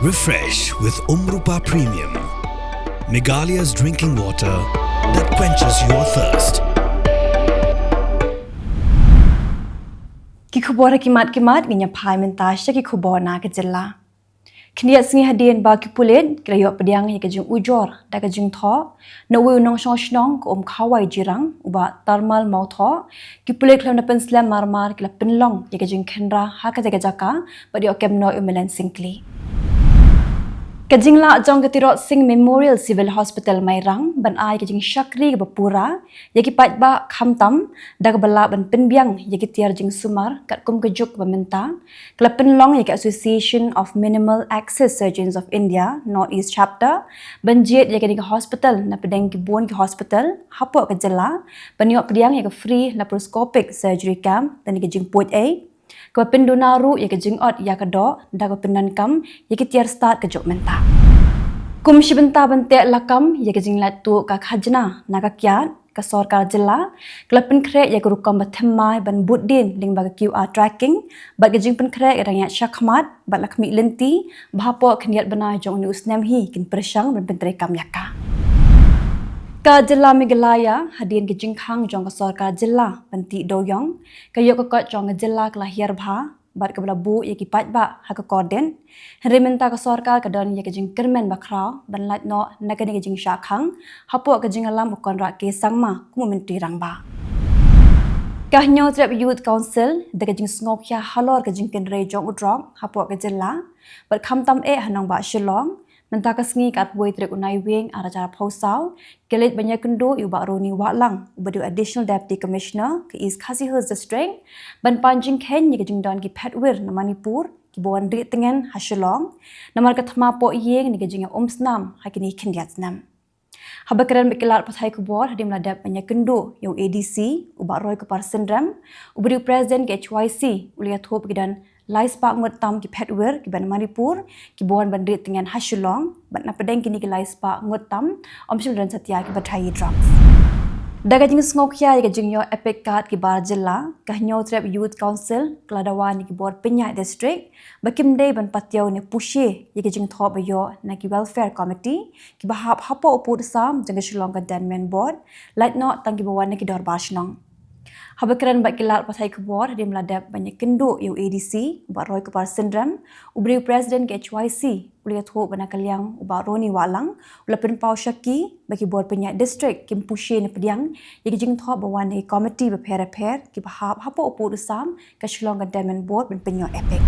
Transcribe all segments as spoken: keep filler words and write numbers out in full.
Refresh with Umrupa Premium, Meghalaya's drinking water that quenches your thirst. Ki khubor ha ki mat ki mat, ngin ïa phai mynta sha ki khubor na ka jylla. Khyndiat sngi hadien ba ki pulit ki la ïoh pdiang ïa ka jingujor da ka jingthoh na uwei u nongshong shnong ka Umkhawai Jirang, u Bah Tarmal Mawthoh, ki pulit khlem da pynslem marmar ki la pynlong ïa ka jingkhynra ha kata ka jaka bad ïoh kem noh ïa u Melen Syngkli. Ka jinglah jong ka Tirot Sing Memorial Civil Hospital Mairang ban ai ka jingshakri kaba pura ïa ki paidbah, khamtam da kaba lah ban pynbiang ïa ki tiar jingsumar katkum ka juk ba mynta, ka la pynlong ïa ka Association of Minimal Access Surgeons of India North East Chapter ban jied ïa kane ka hospital na pdeng ki bun ki hospital hapoh ka jylla ban ïoh pdiang ïa ka free laparoscopic surgery camp da kane ka jingpuid ei, kaba pynduna ruh ïa ka jingot ïa ka doh da kaba pyndonkam ïa ki tiar stad ka juk mynta. Kum shi bynta ban teh lakam ïa ka jinglait tuh ka khajna na ka kiad, ka sorkar jylla ka la pynkhreh ïa ka rukom ba thymmai ban bud dien lyngba ka QR tracking bad ka jingpynkhreh ïa ka dang ïaid shakhmat bad la khmih lynti ba hapoh khyndiat bnai jong une u snem hi kin pyrshang ban pyntreikam ïa ka. Ka jylla Meghalaya, hadien ka jingkhang jong ka sorkar jylla ban tih dewïong, ka ïoh ka kot jong ka jylla ka la hiar bha bad kaba la buh ïa ki paidbah ha ka kordit. Hynrei mynta ka sorkar ka don ïa ka jingkyrmen bakhraw ban lait noh na kane ka jingshah khang hapoh ka jingïalam u Conrad K Sangma kum u Myntri Rangbah. Ka Hynñiewtrep Youth Council, da ka jingsngewkhia halor ka jingkynrei jong u drok hapoh ka jylla bad khamtam eh ha nongbah Shillong, mynta ka sngi ka arphew wei tarik u Naiwieng ar hajar arphew saw, ka leit ban ïakynduh ïa u Bah Roni Wahlang, uba dei u Additional Deputy Commissioner ka East Khasi Hills District, ban pan jingkheiñ ïa ka jingdon ki phetwir na Manipur kiba wan rieh tngen ha Shillong namar ka thma pohïing ne ka jingïaumsnam ha kine ki khyndiat snem. Haba kren bad ki lad pathai khubor hadien ba la dep ban ïakynduh ïa u ADC, u Bah Roykupar Synrem, uba dei u President ka HYC, u la ïathuh ba ki don lai spah ngut tam ki phetwir kiba na Manipur kiba wan ban rieh tngen ha Shillong, bad na pdeng kine ki lai spah ngut tam, ym shym don satia kiba trei drugs. Da ka jingsngewkhia ïa ka jingïoh EPIC card ki bar jylla, ka Hynñiewtrep Youth Council ka la dawa na ki bor pynïaid district ba kim dei ban patiaw ne pushe ïa ka jingthoh ba ïoh na ki Welfare Committee kiba hap hapoh u pud sam jong ka Shillong Cantonment Board, lait noh tang kiba wan na ki dorbar shnong. Haba kren bad ki lad pathai khubor hadien ba la dep ban ïakynduh ïa u ADC, u Bah Roykupar Synrem, uba dei u President ka HYC, u la ïathuh ba na ka liang u Bah Roni Wahlang u la pynpaw sha ki ba ki bor pynïaid district kim pushe ne pdiang ïa ki jingthoh ba wan na ki committee bapher bapher kiba hap hapoh u pud u sam ka Shillong Cantonment Board ban pynïoh EPIC.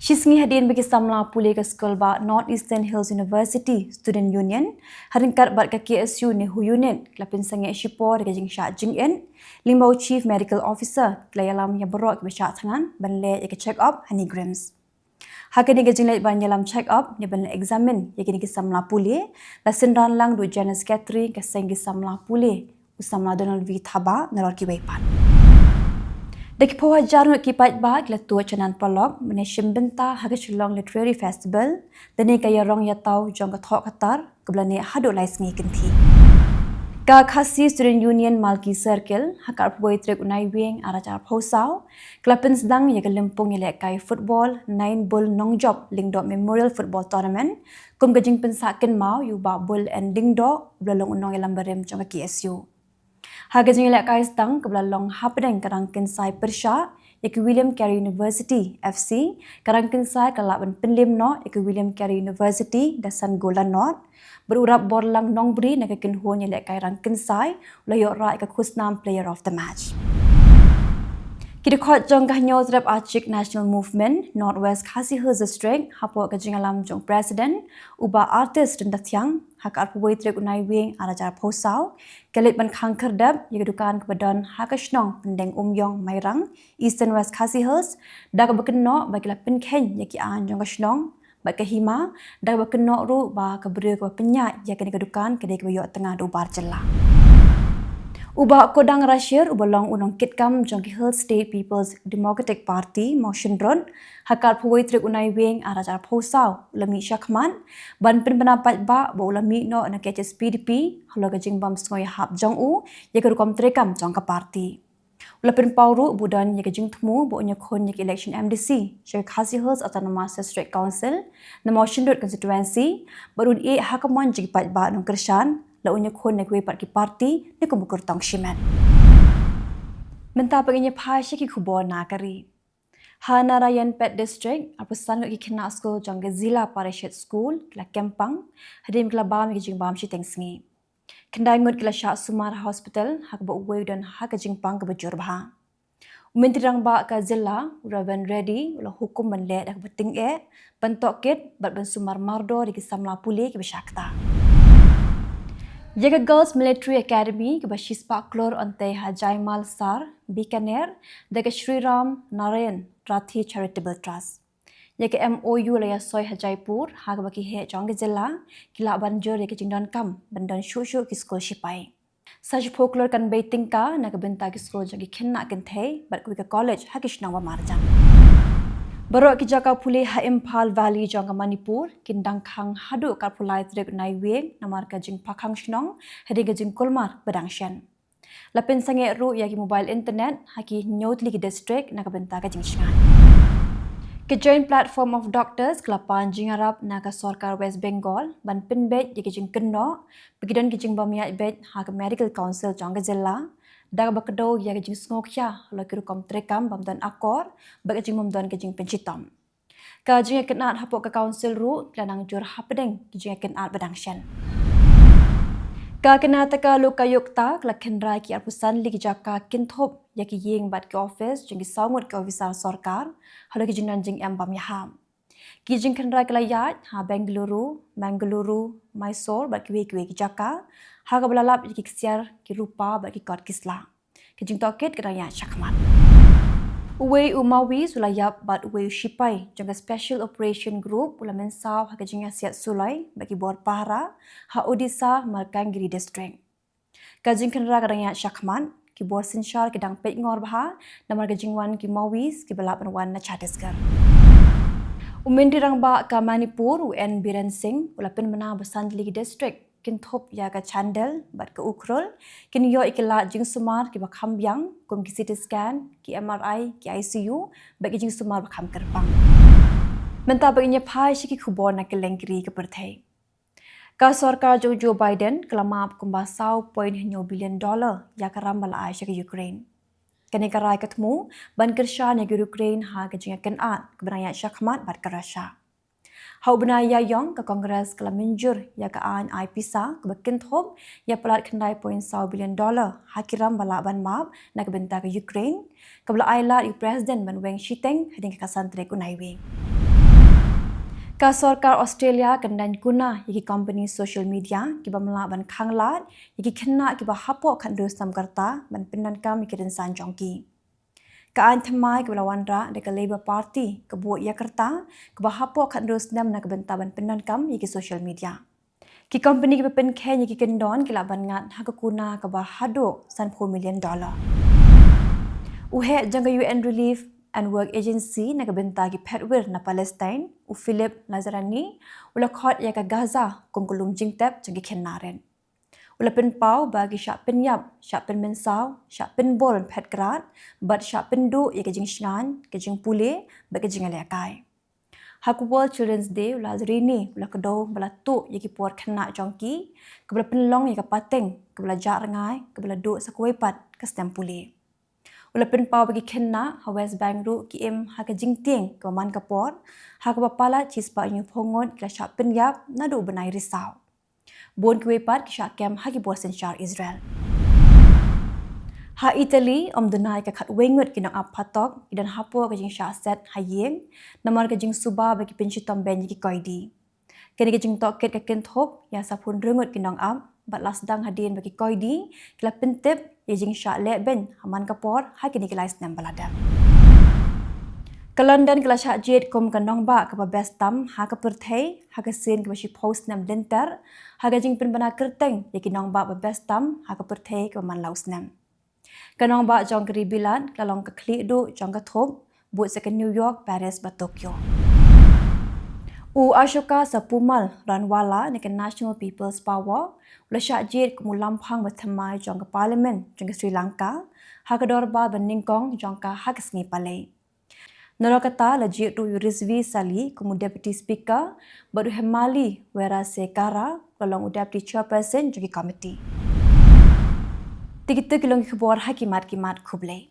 Shisngi hadien ba ki samla pule ka skul bah North Eastern Hills University Student Union ha ryngkat bad ka KSU NEHU Unit, ki la pynsangeh shipor ïa ka jingshah jingit lyngba u Chief Medical Officer, ki la ïalam ïa baroh kiba shah thngan ban leh ïa ka check up ha NEIGRIHMS. Ha kane ka jingleit ban ïalam check up ne ban leit examine ïa kine ki samla pule, la synran lang da u General Secretary ka seng ki samla pule, u samla Donald V Thabah, nalor kiwei pat. Da ki phew hajar ngut ki paidbah ki la tuid shanan paralok ban ïashim bynta ha ka Shillong Literary Festival, da kane ka ïarong ïataw jong ka thoh ka tar kaba la neh haduh lai sngi kynthih. Ka Khasi Student Union Malki Circle, ha ka arphew wei tarik u Naiwieng ar hajar arphew saw, ka la pynsdang ïa ka lympung ïalehkai football Nine Bull Nongjop Lyngdoh Memorial Football Tournament kum ka jingpynsah kynmaw ïa u Bah Bull N Lyngdoh, uba la long u nongïalam barim jong ka KSU. Ha ka jingïalehkai sdang kaba la long hapdeng ka rangkynsai pyrshah ïa ka William Carey University FC, ka rangkynsai ka la lah ban pynlem noh ïa ka William Carey University da san gol la nod, bad u Rapborlang Nongbri na ka kynhun ïalehkai rangkynsai u la ïoh rah ïa ka khusnam Player of the Match. Ki dkhot jong ka Hynñiewtrep Achik National Movement North West Khasi Hills District, hapoh ka jingïalam jong u President, u Bah Artist Dyndathiang, ha ka arphew wei tarik u Naiwieng ar hajar arphew saw, ka leit ban khang khyrdep ïa ka dukan kaba don ha ka shnong Pyndeng Umïong Mairang, Eastern West Khasi Hills, da kaba kynnoh ba ki la pynkheiñ ïa ki aiñ jong ka shnong bad ka hima, da kaba kynnoh ruh ba ka briew kaba pynïaid ïa kane ka dukan ka dei kaba ïoh tnga da u bar jylla. U Bah Kodang Rashir, uba long u nongkitkam jong ka Hill State People's Democratic Party Mawshynrut, ha ka arphew wei tarik u Naiwieng ar hajar arphew saw, u la mih shakhmat ban pynbna paidbah ba u la mih noh na ka HSPDP halor ka jingbym sngew ïahap jong u ïa ka rukom treikam jong ka party. U la pynpaw ruh ba u don ïa ka jingthmu ba un ïakhun ïa ka election M D C sha ka Khasi Hills Autonomous District Council na Mawshynrut constituency, bad un ïeh ha ka mon jong ki paidbah nongkyrshan, la un ïakhun na kiwei pat ki party ne kum u kyrtong shimet. Mynta pat ngin ïa phai sha ki khubor na ka ri. Ha Narayanpet District, arphew san ngut ki khynnah skul jong ka Zilla Parishad School ki la kem pang hadien ba ki la bam ïa ka jingbam shiteng sngi. Khyndai ngut ki la shah sumar ha hospital, ha kaba uwei u don ha ka jingpang kaba jur bha. U Myntri Rangbah ka Zilla, u Revan Reddy, u la hukum ban leh da kaba tyngeh, ban tohkit bad ban sumar mardor ïa ki samla pule kiba shah ktah. Ïa ka Girls Military Academy kaba shispah klur yn tei ha Jaimalsar, Bikaner, da ka Shri Ram Narayan Rathi Charitable Trust. Ïa ka M O U la ïasoi ha Jaipur, ha kaba ki heh jong ka jylla ki lah ban jur ïa ka jingdonkam ban don shuh shuh ki skul shipai. Sa shiphew klur kan bei tyngka na ka bynta ki skul jong ki khynnah kynthei bad kiwei ki college ha ki shnong ba marjan. Baroh ki jaka pule ha Imphal Valley jong ka Manipur kin dang khang haduh ka arphew lai tarik Naiwieng namar ka jingphakhang shnong hadien ka jingkulmar ba dang shen. La pynsangeh ruh ïa ki mobile internet ha ki hynñiew tylli ki district na ka bynta ka jingshngaiñ. Ka Joint Platform of Doctors ka la pan jingïarap na ka sorkar West Bengal ban pynbeit ïa ka jingkynnoh ba ki don ka jingbym ïaid beit ha ka Medical Council jong ka jylla, da kaba kdew ïa ka jingsngewkhia halor ki rukom treikam bym don akor bad ka jingbym don ka jingpynshitom. Ka jingïakynad hapoh ka council ruh ki la nang jur hapdeng ki jingïakynad ba dang shen. Ka Karnataka Lokayukta ka la khynra ïa ki arphew san tylli ki jaka kynthup ïa ki ïing bad ki office jong ki saw ngut ki officer sorkar halor ki jingdon jingem bym ïahap. Ki jingkhynra ki la ïaid ha Bengaluru, Mangaluru, Mysore bad kiwei kiwei ki jaka, ha kaba la lap ïa ki ksiar ki rupa bad ki kot ki sla. Ka jingtohkit ka dang ïaid shakhmat. Uwei u Maoist u la ïap bad uwei u shipai jong ka Special Operation Group u la mynsaw ha ka jingïasiat suloi bad ki bor pahara ha Odisha, Malkangiri District. Ka jingkhynra ka dang ïaid shakhmat, ki bor synshar ki dang peit ngor bha namar ka jingwan ki Maoist kiba lah ban wan na Chhattisgarh. U Myntri Rangbah ka Manipur, u N Biren Singh, u la pynbna ba san tylli ki district kynthup ïa ka Chandel bad ka Ukhrul kin ïoh ïa ki lad jingsumar kiba kham biang kum ki C T scan, ki M R I, ki I C U bad ki jingsumar ba kham kyrpang. Mynta pat ngin ïa phai sha ki khubor na kylleng ki ri ka pyrthei. Ka sorkar jong u Joe Biden ka la map kumba saw point hynñiew billion dollar ïa ka ram ba la ai sha ka Ukraine. Kane ka rai ka thmu ban kyrshan ïa ka Ukraine ha ka jingïakynad kaba dang ïaid shakhmat bad ka Russia. Ha u bnai Ïaïong ka Congress ka la mynjur ïa ka aiñ ai pisa kaba kynthup ïa palat khyndai point saw billion dollar ha ki ram ba lah ban map na ka bynta ka Ukraine, kaba la ai lad ïa u President ban weng shiteng hadien ka khatsan tarik u Naiwieng. Ka sorkar Australia kan daiñ kuna ïa ki company social media kibym lah ban khang lad ïa ki khynnah kiba hapoh khathynriew snem ka rta ban pyndonkam ïa ki rynsan jong ki. Ka aiñ thymmai kaba la wanrah da ka Labor Party ka buh ïakyrta kaba hapoh khathynriew snem na ka bynta ban pyndonkam ïa ki social media. Ki company kiba pynkheiñ ïa ki kyndon ki lah ban ngat ha ka kuna kaba haduh sanphew million dollar. U heh jong ka U N Relief and Work Agency na ka bynta ki phetwir na Palestine, u Philippe Lazzarini, u la khot ïa ka Gaza kum ka lum jingtep jong ki khynnah rit. U la pynpaw ba ki shah pynïap, shah pynmynsaw, shah pynbor ban phet krad bad shah pynduh ïa ka jingshngaiñ, ka jingpule bad ka jingïalehkai. Ha ka World Children's Day, u Lazzarini u la kdew ba la tuh ïa ki por khynnah jong ki kaba la pynlong ïa ka pateng kaba la jah rngai kaba la duh sa kawei pat ka snem pule. U la pynpaw ba ki khynnah ha West Bank ruh ki im ha ka jingtieng kaba man ka por, ha kaba palat shispah hynñiewphew ngut ki la shah pynïap naduh u bnai Risaw. Bun kiwei pat ki shah kem ha ki bor synshar Israel. Ha Italy, ym duna ïa ka khatwei ngut ki nongap phatok ki don hapoh ka jingshah set ha ïing namar ka jingsuba ba ki pynshitom beiñ ïa ki koidi. Kane ka jingtohkit ka kynthup ïa saphew hynriew ngut ki nongap bad la sdang hadien ba ki koidi ki la pyntip ïa jingshah leh beiñ ha man ka por ha kine ki lai snem ba la dep. Ka London ka la shah jied kum ka nongbah kaba best tam ha ka pyrthei ha ka sien kaba shiphew snem lynter ha ka jingpynbna kyrteng ïa ki nongbah ba best tam ha ka pyrthei kaba man la u snem. Ka nongbah jong ka ri Bilat ka la long ka khlieh duh jong ka thup bud sa ka New York, Paris bad Tokyo. U Ashoka Saprumal Ranwala na ka National People's Power u la shah jied kum u lamphang ba thymmai jong ka Parliament jong ka Sri Lanka ha ka dorbar ba nyngkong jong ka ha ka sngi Palei. Nalor kata la jied ruh ïa u Rizvi Sali kum u Deputy Speaker bad u Hemali Weerasengkara u la long u Deputy Chairperson jong ki committee. Te kito ki long ki khubor ha ki mat ki mat. Khublei.